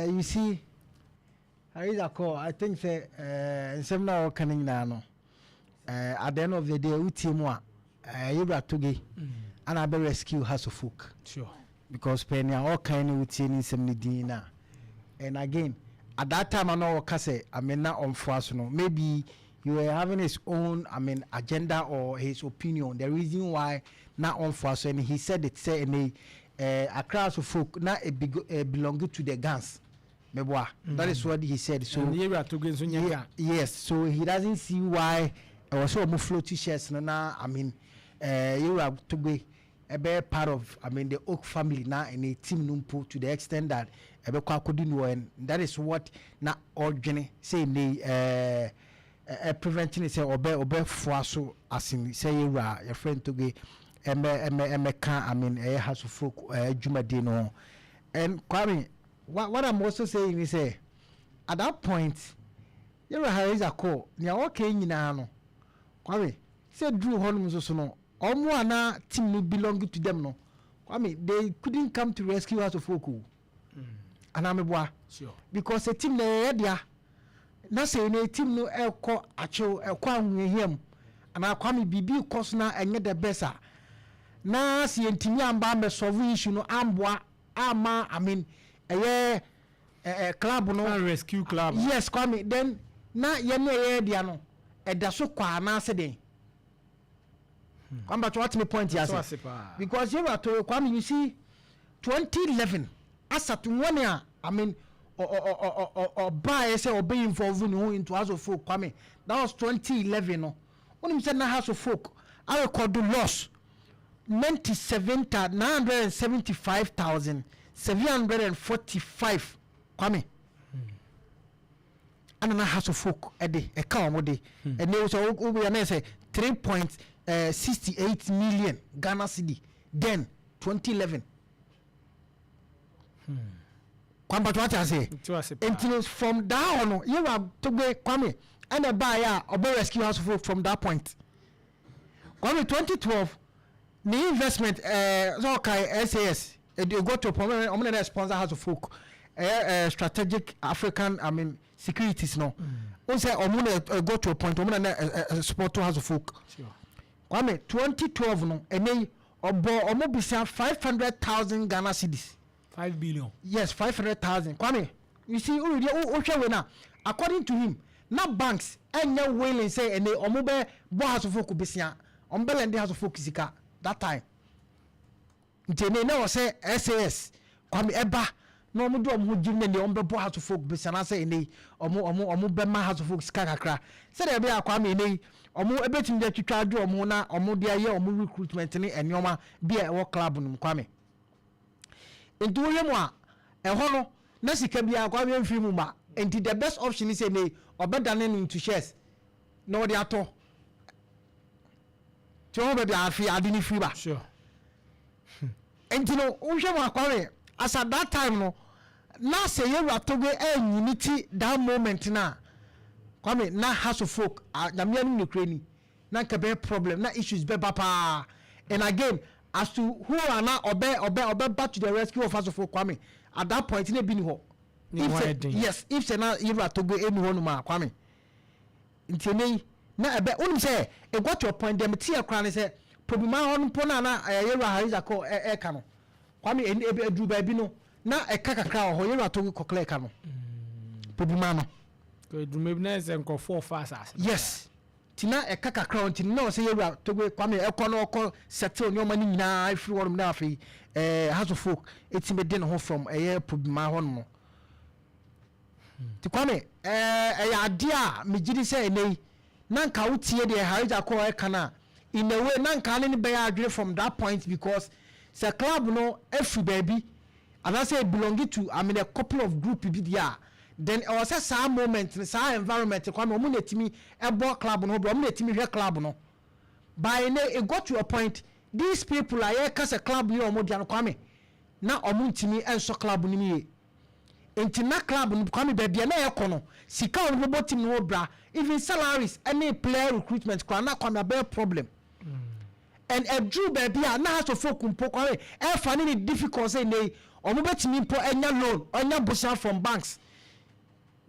You see, Harris Akɔ, I think sɛ nsɛm no a wɔka no nyinaa no, at the end of the day, wotie mu a, yɛwura Togbe ana abɛ rescue Hearts of Oak. Because pɛ nea ɔkan no, wotie ne nsɛm no din na, and again, at that time ana ɔka sɛ, I mean, na ɔmfoa so no, maybe he were having his own, I mean, agenda or his opinion, the reason why na ɔmfoa so. And he said it sɛ ɛnɛ Accra Hearts of Oak na belong to the Gans meboa. That is what he said. So and yɛwura Togbe nso nyɛ yeah, yes, so he doesn't see why ɛwɔ sɛ ɔmo float shares no na, I mean, yɛwura Togbe ɛbɛyɛ part of, I mean, the Oak family na ɛne team no mpo, to the extent that ɛbɛkɔ akɔdi no. And that is what na ɔdwene sɛ ɛnɛ ɛ preventing sɛ ɔbɛ foa so asin sɛ yɛwura yɛfrɛ Togbe ɛmɛ ɛmɛ ɛmɛka, I mean, ɛyɛ Hearts of Oak dwumadie no ho. And Kwame, what I'm also saying is sɛ at that point, yɛwura Harris Akɔ, nea ɔka nyinaa no, Kwame, sɛ duru hɔnom nso so no, ɔmo a na team no belong to them no, Kwame, they couldn't come to rescue Hearts of Oak o, anaa meboa? Sure. Because team na ɛyɛ dea na sɛ ne team no ɛkɔ akyew, ɛkɔ ahohiahia mu anaa, Kwame, biribi kɔ so na ɛnyɛ the best a, na sɛ yɛntumi amba ambɛsolve issue no, amboa ama, I mean, ɛyɛ ɛɛ club no and rescue club. Yes, Kwame, then na yɛn ne ɛyɛ dea no ɛda so kɔ anaasɛ den? Kwame Batwa, what me point yɛ so ase? Ase paa. Because yɛwura to, Kwame, you see, 2011 asat wɔn a, I mean, ɔbaa yɛ sɛ ɔbɛ involve ne ho into Hearts of Oak, Kwame, that was 2011 no. Wɔnim sɛ na Hearts of Oak arecord loss 975,745, Kwame. Ana na Hearts of Oak ɛde ɛka wɔn de ɛne sɛ wo yɛ ne sɛ 3.68 million Ghana cedi then, 2011. Kwame Patro, wate aseɛ? Nti ase paa. Nti no, from that hɔ no, yɛwura Togbe, Kwame, ɛna ɛbaayɛ a ɔbɛ rescue Hearts of Oak from that point, Kwame, 2012 ne investment, sɛ ɔkae SAS, it go to point ɔmo na sponsor Hearts of Oak, ɛyɛ Strategic African, I mean, Securities no n sɛ ɔmo na go to a point ɔmo na support Hearts of Oak. Kwame, 2012 no, ɛnɛ yi ɔbɔ ɔmo bisa 500,000 Ghana cedis. 5 billion. Yes, 500,000. Kwame, you see, o hwɛ wei na according to him, na banks ɛnyɛ willing sɛ ɛnɛ ɔmo bɛ bɔ Hearts of Oak besia, ɔmo bɛ lend Hearts of Oak sika that time. Nti ɛnɛ na wɔ sɛ SAS, Kwame, ɛba na ɔmo de ɔmo ho gyim ne deɛ ɔmo bɛ bɔ Hearts of Oak besia na sɛ ɛnɛ ɔmo ɔmo ɔmo bɛ ma Hearts of Oak sika kakra sɛdeɛ ɛbɛyɛ a, Kwame, ɛnɛ yi ɔmo ɛbɛtumi de atwitwa adwo ɔmo na ɔmo de ayɛ ɔmo recruitment ne nneɛma bi a ɛwɔ club no mu, Kwame. Nti wohwɛ mu a, ɛhɔ no na sika biara, Kwame, mfiri mu ma. Nti the best option is sɛ ne ɔbɛdane no into shares na ɔde atɔ. Tí wɔn baabi afe ade ne firi ba. Nti no, wohwɛ mu a, Kwame, as at that time no, na sɛ yɛwura Togbe ɛnyini ti that moment na, Kwame, na Hearts of Oak nyamea no ne ni na nka bɛyɛ problem na issues bɛba paa. And again, as to who ana ɔbɛ ɔbɛ ba to the rescue of Hearts of Oak, Kwame, at that point na ebi ni hɔ. Ne If ho sɛ ayɛ den. Yes, if sɛ na yɛwura Togbe ɛni hɔ nom a, Kwame, nti ene yi na ɛbɛ wonim sɛ it got to a point dɛm ti yɛ kora ne sɛ Pobiman hɔ no mpo na yɛwura Harris Akɔ ɛɛka no, Kwame, ɛni ebi eduru baabi no na ɛka kakra wɔ hɔ, yɛwura Togbe kɔkɔlɛ ɛka no Pobiman no. Edwuma bi na sɛ nkurɔfoɔ fa asase. Yes, ti na ɛka kakra wɔ, nti na ɔsɛ yɛwura Togbe, Kwame, ɛkɔ na ɔkɔ settle nneɛma no nyinaa efiri hɔ nom na afei Hearts of Oak etimi de ne ho from ɛyɛ Pobiman hɔ nom. Ti Kwame, ɛyɛ adeɛ a megye di sɛ ɛnɛ yi na nka wotie deɛ Harris Akɔ ɛka no a, in a way na nka ne bɛyɛ adwene from that point, because sɛ club no efiri baabi anaasɛ belong to, I mean, a couple of group bi deɛ a, then ɛwɔ sɛ saa moment no, saa environment, Kwame, ɔmo na etimi ɛbɔ club no ho bɛ, ɔmo na etimi hwɛ club no. By ne it got to a point, these people a yɛka sɛ club yi a ɔmo dia no, Kwame, na ɔmo ntumi ɛnsɔ club no mu yie. Nti na club no, Kwame, baabi a na yɛkɔ no, sika a ɔmo bɔ team no ho bra, even salaries ɛne player recruitment kora na, Kwame, abɛyɛ problem. And ɛduru baabi a na Hearts of Oak mpo, Kwame, ɛfa ne ne difficult sɛ nnɛ yi ɔmo bɛtumi mpo anya loan, anya bosea from banks,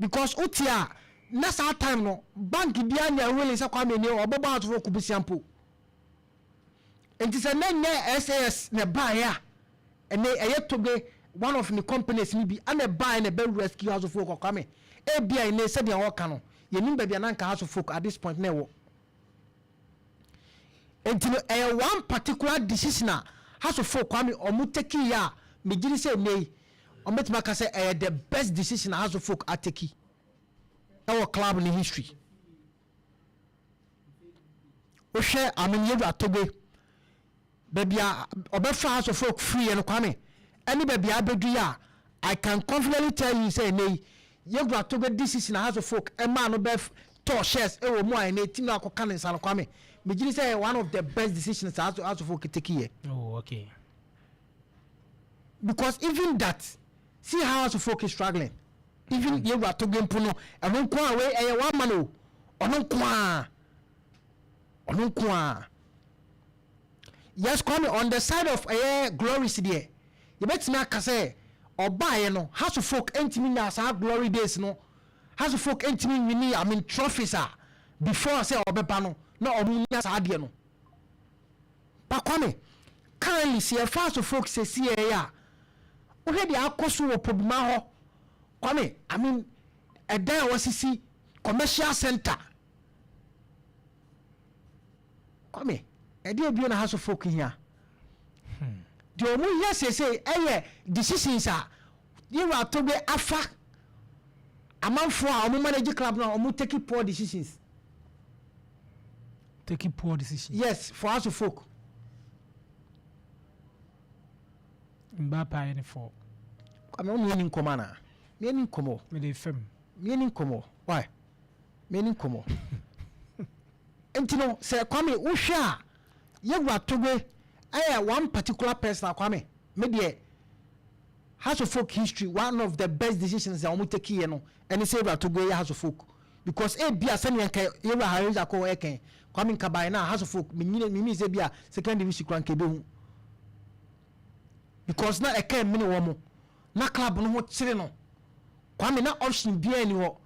because wote a na saa time no bank biara nya willing sɛ, Kwame, ne ɔbɛbɔ Hearts of Oak bosea mpo. Nti sɛ ne nyɛ SAS na ɛbaeɛ a, ɛnɛ ɛyɛ Togbe, one of ne companies ni bi ana ɛbaeɛ na ɛbɛ rescue Hearts of Oak, Kwame, ebia ɛnɛ sɛdeɛ ɔka no, yɛnim baabi a nanka Hearts of Oak at this point na ɛwɔ. Nti no ɛyɛ one particular decision a Hearts of Oak, Kwame, ɔmo take yɛ a megyiri sɛ ɛnɛ yi ɔmo bɛtumi aka sɛ ɛyɛ the best decision a Hearts of Oak atake ɛwɔ club ne history. Wohwɛ amenyɛdu Atogbe, baabi a ɔbɛfa Hearts of Oak firi yɛ no, Kwame, ɛne baabi a abɛdu yi a, I can confidently tell you sɛ ɛnɛ yi yɛgu Atogbe decision a Hearts of Oak ɛmaa no bɛ tɔ shares ɛwɔ mu a ɛnɛ team no akɔka ne nsa no, Kwame, megyiri sɛ one of the best decisions a Hearts of Oak take yɛ. Because even that, see how Hearts of Oak is struggling. Even yɛgu Atogbe mpo no, ɛno nko a wei ɛyɛ one man o, ɔno nko a, ɔno nko a. Yes, Kwame, on the side of ɛyɛ glories deɛ, yɛbɛtumi aka sɛ ɔbaeɛ no, Hearts of Oak ntumi nya saa glory days no. Hearts of Oak ntumi nwini, I mean, trophies a before sɛ ɔbɛba no na ɔmo nya saa adeɛ no. But Kwame, currently sɛ yɛfa Hearts of Oak sɛsi yɛ a, wohwɛ deɛ akɔ so wɔ Pobima hɔ, Kwame, I mean, ɛdan a wɔsisi, commercial center, Kwame, ɛdeɛ bio na Hearts of Oak hia? Deɛ ɔmo hia sese ɛyɛ decisions a yɛwura Atogbe afa amanfoɔ a ɔmo manage club no a ɔmo take poor decisions. Taking poor decision. Yes, for Hearts of Oak. Mbappe ayɛ ne fɔ. Kwame, wo mieni nkɔmɔ ana mieni nkɔmɔ? Mede fam. Mieni nkɔmɔ why mieni nkɔmɔ. Nti no sɛ, Kwame, wohwɛ a yɛwura Togbe ɛyɛ one particular person a, Kwame, me deɛ, Hearts of Oak history, one of the best decisions a wɔn take yɛ no ɛne sɛ yɛwura Togbe yɛ Hearts of Oak, because ebia sɛnea nka yɛwura Harry Akɔ ɛkɛn, Kwame, nkaban na Hearts of Oak menyine mimi sɛ bia second division kura nka ebehu, because na ɛka mmene wɔ mo na club no ho kyere no. Kwame, na option biara ni hɔ,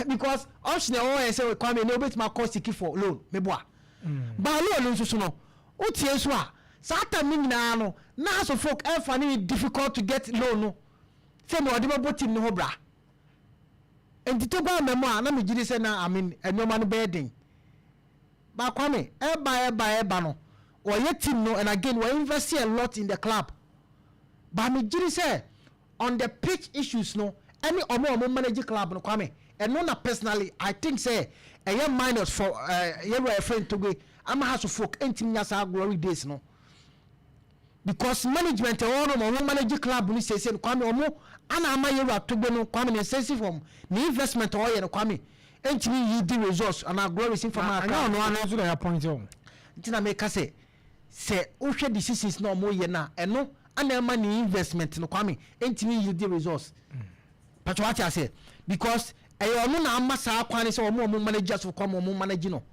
because option ɛwɔ yɛ sɛ, Kwame, ne obetumi akɔ seek for loan meboa ba loan nso so no, wotie nso a, saa time no nyinaa no na Hearts of Oak ɛfa ne difficult to get loan no sɛ nea ɔde bɛbɔ team no ho bra. Nti to gba mɛmo a na megye di sɛ na, I mean, nneɛma no bɛyɛ den ba. Kwame, ɛba ɛba ɛba no ɔyɛ team no, and again wɔ invest a lot in the club, but megye di sɛ on the pitch issues no ɛne ɔmo a ɔmo manage club no, Kwame, ɛno na personally I think sɛ ɛyɛ minus for yɛwura ɛfɛ Ntogbe ama Hearts of Oak ɛntumi nya saa glory days no, because management ɛwɔ no ɔmo manage club no sese no, Kwame, ɔmo ana ama yɛwura Togbe no, Kwame, ne nsɛnsi fam ne investment a ɔyɛ no, Kwame, ɛntumi yi di results ana glories nfama. Aka ɔno ano nso na yɛ appoint o. Nti na meka sɛ wohwɛ decisions na ɔmo yɛ na ɛno ana ɛma ne investment no, Kwame, ɛntumi yi di results patro, wate aseɛ? Because ɛyɛ ɔno na ama saa kwan sɛ ɔmo a ɔmo manage aso, Kwame, ɔmo manage no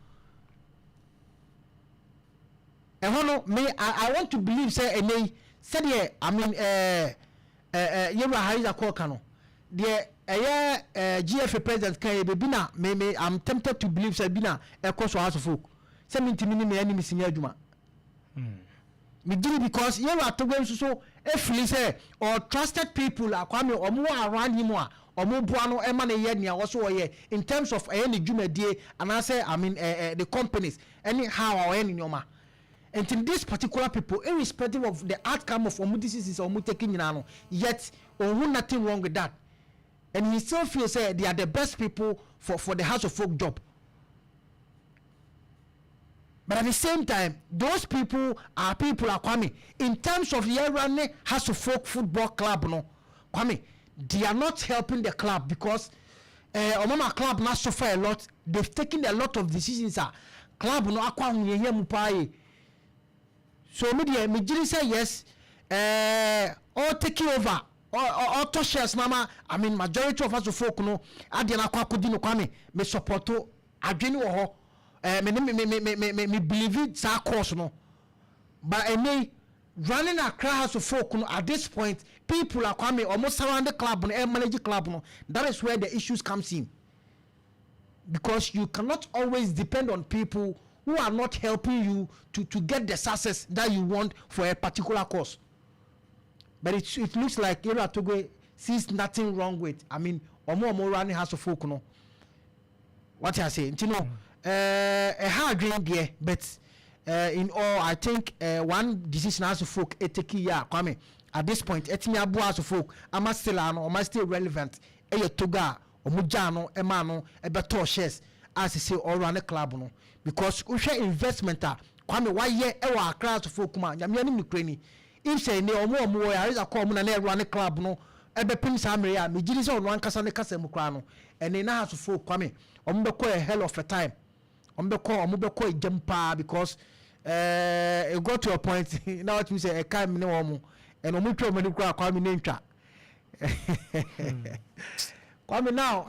ɛhɔ no. Me, I want to believe sɛ ɛnɛ yi sɛdeɛ, I mean, ɛɛ ɛɛ yɛwura Hariza kɔɔka no deɛ, ɛyɛ GFA president kan yɛ beebi na me I'm tempted to believe sɛ bi na ɛkɔ so Hearts of Oak sɛ mi ntumi ne mi anim si nyɛ adwuma me giri, because yɛwura Atogbe nso so efiri sɛ or trusted people a, Kwame, ɔmo wɔ around him a ɔmo boa no ɛma ne yɛ nea wɔso wɔyɛ in terms of ɛyɛ ne dwumadie anaasɛ, I mean, the companies ɛne how a ɔyɛ ne nneɛma. Nti this particular people, irrespective of the outcome of ɔmo decisions a ɔmo take nyinaa no, yet ohun nothing wrong with that, and he still feel say they are the best people for the Hearts of Oak job. But at the same time, those people are people are, Kwame, in terms of yɛwura ne Hearts of Oak Football Club no, Kwame, they are not helping the club, because ɔmo ma club na suffer a lot. They've taken a lot of decisions a club no akɔ ahoyɛhia mu paa yie. So mi deɛ, mi gyiri sɛ yes, all taking over, ɔtɔ shares na ma, I mean, majority of Hearts of Oak no adeɛ no akɔ akɔdi no. Kwame, me support adwene wɔ hɔ, me ne me me me me me me believe saa course no. But ɛnɛ running Accra Hearts of Oak no, at this point, people are, Kwame, ɔmo surround the club no, ɛ manage club no. That is where the issues comes in, because you cannot always depend on people who are not helping you to get the success that you want for a particular cause. But it looks like Ira Togbe sees nothing wrong with, I mean, ɔmo running Hearts of Oak no. What I say, nti no, ɛha adwene deɛ, but in all, I think one decision Hearts of Oak etake yi a, Kwame, at this point ɛtumi aboa Hearts of Oak ama still ano ɔma stay relevant, ɛyɛ Togo a ɔmo gyaa no ɛma no ɛbɛtɔ shares a sese ɔwura ne club no, because wohwɛ investment a Kwame wayɛ ɛwɔ Accra Hearts of Oak mu a, Nyame anim nokura ni, if sɛ ne ɔmo wɔ Areza kɔ ɔmo na ne ɛwura ne club no ɛbɛpem saa mmere a, megye di sɛ ɔno ankasa ne kasa mu koraa no, ɛne na Hearts of Oak, Kwame, ɔmo bɛkɔ a hell of a time. Ɔmo bɛkɔ egyam paa, because it got to a point na wɔtumi sɛ ɛka mi ne wɔn mo ɛna ɔmo twa ɔmo ani koraa, Kwame, ne ntwa, Kwame, now.